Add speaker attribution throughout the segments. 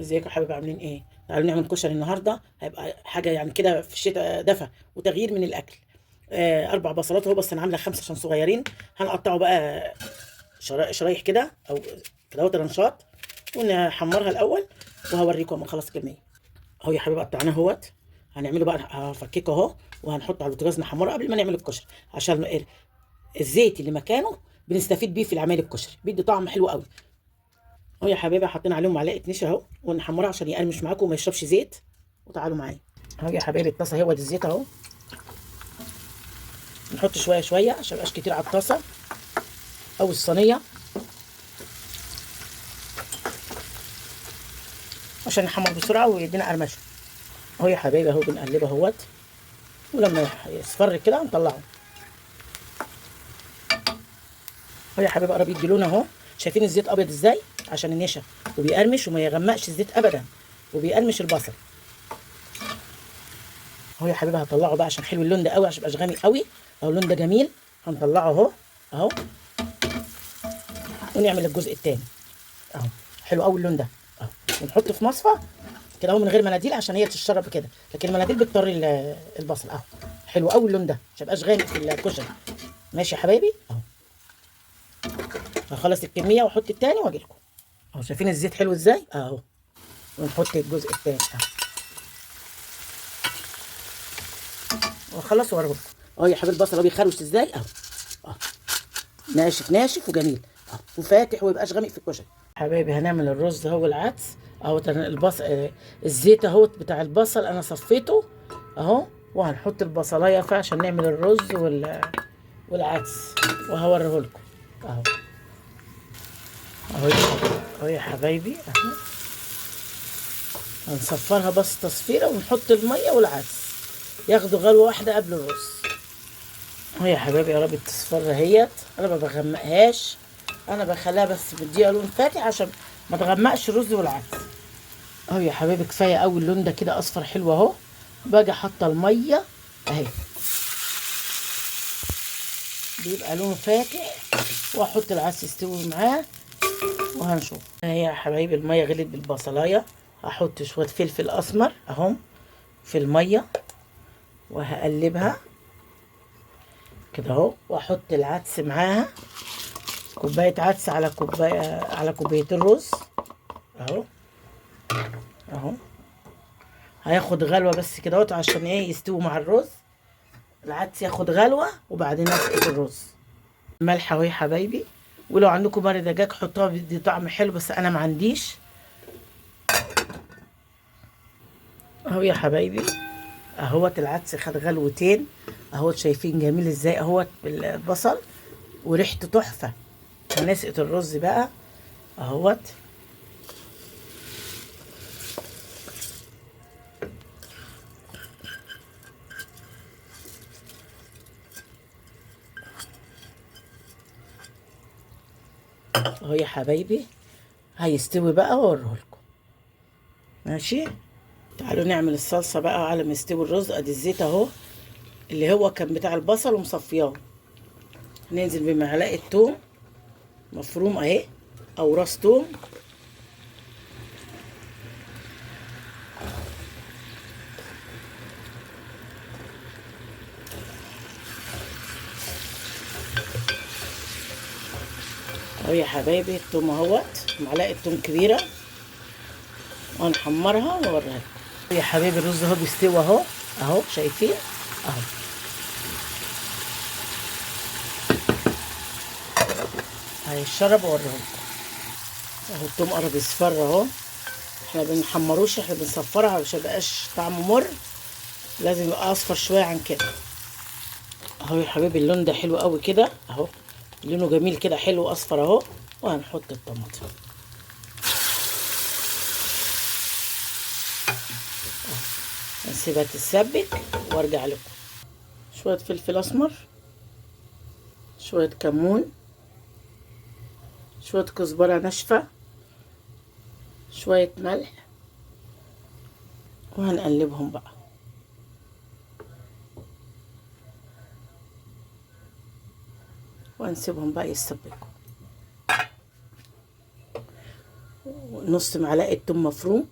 Speaker 1: ازيكم يا حبايبي؟ عاملين ايه؟ تعالوا نعمل كشري النهارده، هيبقى حاجة يعني كده في الشتاء دفى وتغيير من الاكل. 4 بصلات اهو، بس انا عامله 5 عشان صغيرين. هنقطعه بقى شرايح كده او كده اهو ترنشات، ونحمرها الاول وهوريكم اما نخلص الكمية. اهو يا حبايبي قطعناه اهوت، هنعمله بقى هفككه اهو وهنحطه على البوتاجاز نحمره قبل ما نعمل الكشري، عشان الزيت اللي مكانه بنستفيد بيه في العمايل الكشري، بيدي طعم حلو قوي. اهو يا حبايبي حاطين عليهم معلقه نشا اهو، ونحمرها عشان يقرمش معاكم وما يشربش زيت. وتعالوا معايا اهو يا حبايبي الطاسه اهو الزيت اهو، نحط شوية شوية عشان ما يبقاش كتير على الطاسه او الصينية، عشان نحمر بسرعة ويدينا قرمشه. اهو يا حبايبي اهو بنقلبه اهوت، ولما يصفر كده نطلعه. اهو يا حبايبي قرب يدي لون اهو، شايفين الزيت ابيض ازاي؟ عشان النشا، وبيقرمش وما يغمقش الزيت ابدا، وبيقرمش البصل. اهو يا حبايبي هطلعه بقى عشان حلو اللون ده قوي، عشان ميبقاش غامق قوي. اهو اللون ده جميل، هنطلعه اهو اهو، ونعمل الجزء التاني اهو. حلو قوي اللون ده اهو، ونحطه في مصفى كده اهو من غير مناديل عشان هي تتشرب كده، لكن المناديل بتطري البصل اهو. حلو قوي اللون ده عشان ميبقاش غامق في الكشري. ماشي يا حبايبي اهو، هخلص الكمية واحط التاني واجي لكم. اهو شايفين الزيت حلو ازاي اهو، ونحط الجزء التاني اهو، واخلص واوريكم. اهو يا حبايبي البصل اهو بيخروش ازاي اهو، اهو ناشف ناشف وجميل اهو، وفاتح وميبقاش غامق في الكشري. حبايبي هنعمل الرز اهو والعدس اهو. البصل الزيت اهو بتاع البصل انا صفيته اهو، وهنحط البصلايه فيه عشان نعمل الرز والعدس، وهوريه لكم اهو. اهو اهو يا حبايبي اهو، هنصفرها بس تصفيره ونحط المية والعدس ياخدوا غلوه واحدة قبل الرز. اهو يا حبايبي يا رب التصفره اهيت، انا ما بغمقهاش، انا بخليها بس بديها لون فاتح عشان ما تغمقش الرز والعدس. اهو يا حبايبي كفاية قوي اللون ده كده اصفر حلو اهو. باجي حاطه المية اهي، بيبقى لونه فاتح، واحط العدس يستوي معاه وهنشوف. اهي يا حبايبي المية غلت بالبصلايه، هحط شوية فلفل اسمر اهم في المية وهقلبها كده اهو، واحط العدس معاها، كوباية عدس على كوباية على كوبايتين رز اهو اهو. هياخد غلوه بس كده اهوت عشان ايه يستوي مع الرز، العدس ياخد غلوه وبعدين اسقط الرز. ملح اهو يا حبايبي، ولو عندكم مرق دجاج حطوها بيدي طعم حلو، بس انا ما عنديش. اهو يا حبايبي اهوت العدس خد غلوتين اهوت، شايفين جميل ازاي اهوت بالبصل وريحته تحفة. هنسقط الرز بقى اهوت. اهو يا حبايبي هيستوي بقى واوريه لكم. ماشي، تعالوا نعمل الصلصه بقى على ما يستوي الرز. ادي الزيت اهو اللي هو كان بتاع البصل ومصفياه، ننزل بمعلقه توم مفروم اهي او راس توم، اهو يا حبايبي التوم اهوت، معلقه توم كبيرة، وهنحمرها واوريها لكم. يا حبايبي الرز اهو بيستوي اهو اهو، شايفين اهو. هيتشرب واوريه لكم اهو. التوم قرب يصفر اهو، احنا بنحمروش، احنا بنصفرها عشان ميبقاش طعمه مر، لازم يبقى اصفر شوية عن كده. اهو يا حبايبي اللون ده حلو قوي كده اهو، لونه جميل كده حلو اصفر اهو. وهنحط الطماطم هنسيبها تتسبك وارجع لكم. شوية فلفل اسمر، شوية كمون، شوية كزبره ناشفة، شوية ملح، وهنقلبهم بقى. وهنسيبهم بقى يتسبكوا. نص معلقه توم مفروم،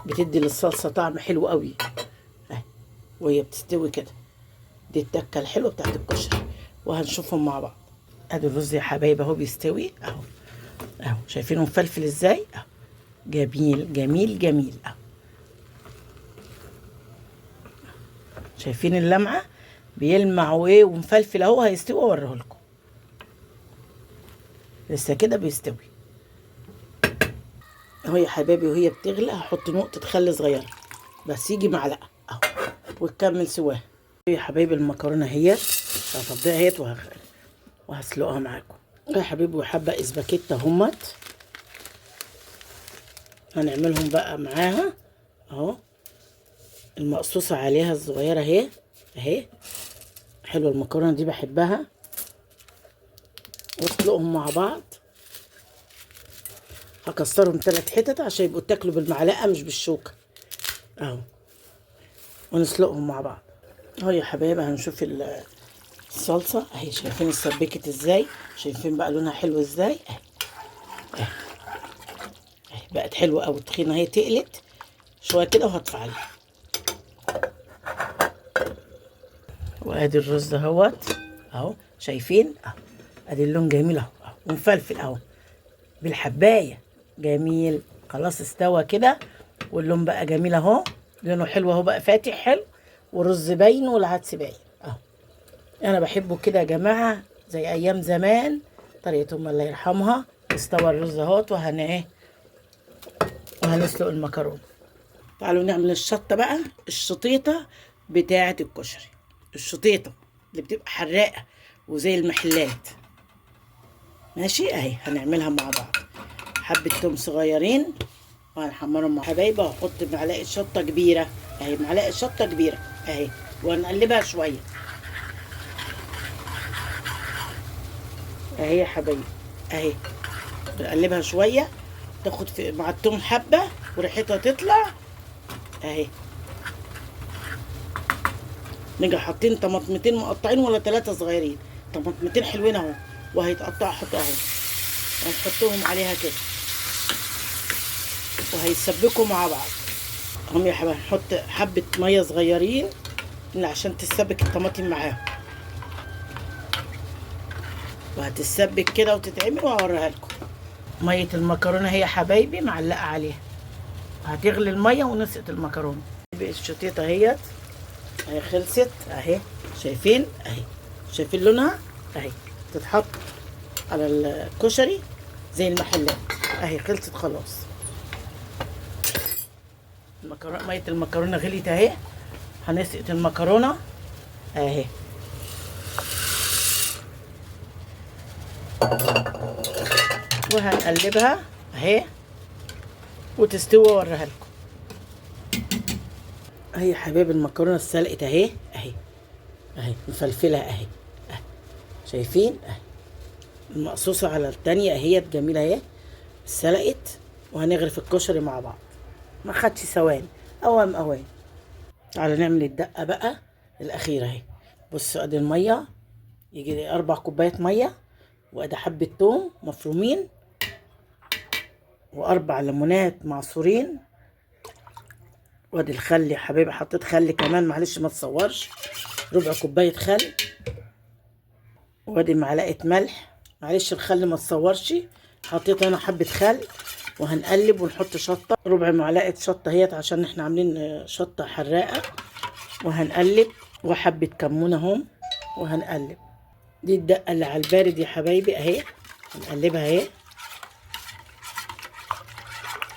Speaker 1: بتدي للصلصه طعم حلو قوي اهي وهي بتستوي كده. دي التكه الحلوة بتاعت الكشري، وهنشوفهم مع بعض. ادي الرز يا حبايب اهو بيستوي اهو اهو، شايفينه مفلفل ازاي اهو، جميل جميل جميل اهو. شايفين اللمعة بيلمع وايه ومفلفل اهو، هيستوي واوريه لكم. لسه كده بيستوي اهو يا حبايبي. وهي بتغلي هحط نقطة خل صغيرة بس، يجي معلقه اهو، وتكمل سواها يا حبايبي. المكرونه اهيت هفضيها اهيت وهسلقها معاكم يا حبيبي. وحبه اسباجيتا همت هنعملهم بقى معاها اهو، المقصوصه عليها الصغيرة اهي اهي. حلوة المكرونه دي بحبها. واسلقهم مع بعض، هكسرهم 3 حتت عشان يبقوا تاكلوا بالمعلقه مش بالشوكة اهو، ونسلقهم مع بعض اهو يا حبايبي. هنشوف الصلصه اهي، شايفين اتسبكت ازاي، شايفين بقى لونها حلو ازاي اهي اهي اهي، بقت حلوة قوي. تخينة اهي، تقلت شوية كده وهطفي عليها. وادي الرز اهوت اهو، شايفين اهو، ادي اللون جميل اهو اهو، ومفلفل اهو بالحبايه جميل. خلاص استوى كده، واللون بقى جميل اهو، لونه حلو اهو، بقى فاتح حلو، والرز باين والعدس باين اهو. انا بحبه كده يا جماعة زي ايام زمان، طريقه ام الله يرحمها. استوى الرز اهوت، وهن ايه وهنسلق المكرونه. تعالوا نعمل الشطه بقى، الشطيطه بتاعه الكشري، الشطيطه اللي بتبقى حراقه وزي المحلات. ماشي اهي هنعملها مع بعض. حبه توم صغيرين وهنحمرهم مع حبايبي. وهحط معلقه شطه كبيرة اهي، معلقه شطه كبيرة اهي، وهنقلبها شوية اهي يا حبايبي اهي. بنقلبها شوية تاخد في مع التوم حبه وريحتها تطلع اهي. نيجي حاطين طماطمتين مقطعين ولا 3 صغيرين، طماطمتين حلوين اهو، وهيتقطعوا حطوا اهو، هنحطهم عليها كده وهيتسبكوا مع بعض هم يا حبايبي. هنحط حبه مية صغيرين عشان تتسبك الطماطم معاهم، وهتتسبك كده وتتعمل وهوريها لكم. مية المكرونه هي يا حبايبي معلقه عليها، هتغلي المية ونسقط المكرونه. الشطيطه اهيت اهي خلصت اهي، شايفين اهي، شايفين لونها اهي، تتحط على الكشري زي المحلات اهي، خلصت خلاص. المكرونه، مية المكرونه غليت اهي، هنسقط المكرونه اهي. وهنقلبها اهي وتستوي واوريها لكم. اهي يا حبايبي المكرونه اتسلقت اهي اهي اهي، مفلفله اهي اهي، شايفين اهي، المقصوصه على التانية اهي جميلة اهي، اتسلقت. وهنغرف الكشري مع بعض، ما خدش ثواني، اوام اوام. تعالوا نعمل الدقة بقى الاخيرة اهي. بصوا ادي المية، يجي 4 كوبايات مية، وادي حبه توم مفرومين، و4 ليمونات معصورين، وادي الخل يا حبايبي، حطيت خل كمان معلش ما تصورش، ربع كوباية خل، وادي معلقه ملح، معلش الخل ما تصورش، حطيت انا حبه خل. وهنقلب ونحط شطه، ربع معلقه شطه اهيت عشان احنا عاملين شطه حراقه. وهنقلب، وحبه كمون اهم، وهنقلب. دي الدقة اللي على البارد يا حبايبي اهي، هنقلبها اهي،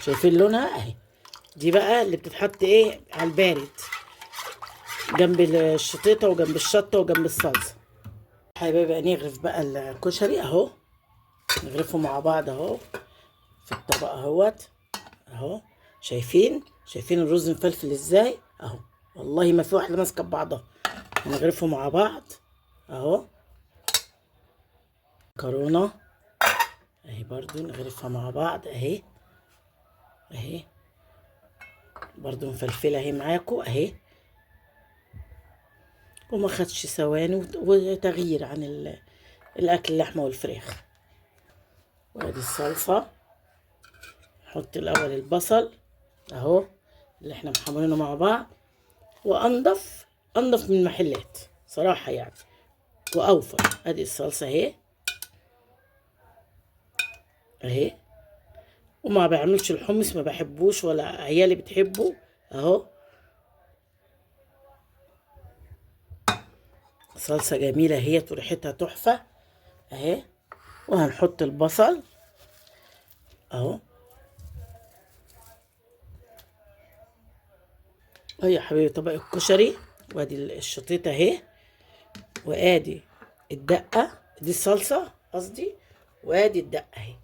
Speaker 1: شايفين لونها اهي. دي بقى اللي بتتحط ايه على البارد جنب الشطيطه وجنب الشطه وجنب الصلصه. حبايبي نغرف بقى الكشري اهو، نغرفه مع بعض اهو في الطبق اهوت اهو. شايفين شايفين الرز مفلفل ازاي اهو، والله ما في واحدة ماسكه ببعضها. هنغرفه مع بعض اهو. مكرونه اهي برضو نغرفها مع بعض اهي اهي، برضو مفلفله اهي معاكم اهي. وما خدش ثواني، وتغيير عن الاكل اللحمة والفراخ. وادي الصلصه نحط الاول البصل اهو اللي احنا محمرينه مع بعض، وانضف انضف من المحلات صراحة يعني، واوفر. ادي الصلصه اهي اهي. وما بعملش الحمص، ما بحبوش ولا عيالي بتحبه اهو. صلصه جميلة اهي وريحتها تحفة اهي. وهنحط البصل اهو. اهي يا حبيبي طبق الكشري، وادي الشطيطه اهي، وادي الدقة، دي الصلصه قصدي، وادي الدقة اهي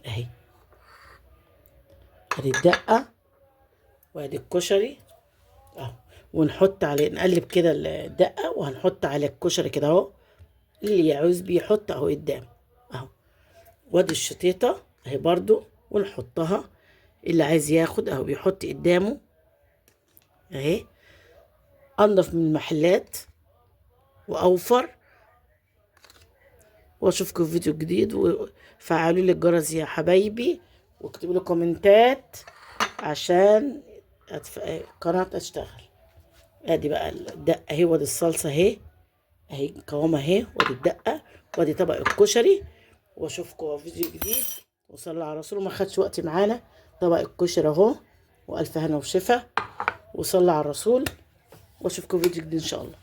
Speaker 1: اهي، ادي الدقة وادي الكشري اهو. ونحط عليه، نقلب كده الدقة وهنحط على الكشري كده اهو، اللي يعوز بيحط اهو قدام اهو. وادي الشطيطه اهي برضو ونحطها، اللي عايز ياخد اهو بيحط قدامه اهي. انضف من المحلات واوفر. واشوفكم في فيديو جديد، وفعلوا لي الجرس يا حبايبي، واكتبوا لي كومنتات عشان القناة تشتغل. ادي بقى الدقة اهي، وادي الصلصه اهي اهي قوامها اهي، وادي الدقة، وادي طبق الكشري. واشوفكم في فيديو جديد، وصلوا على رسول، ما خدش وقت معانا. طبق الكشري اهو، والف هنا وشفا، وصلوا على الرسول، واشوفكم في فيديو جديد ان شاء الله.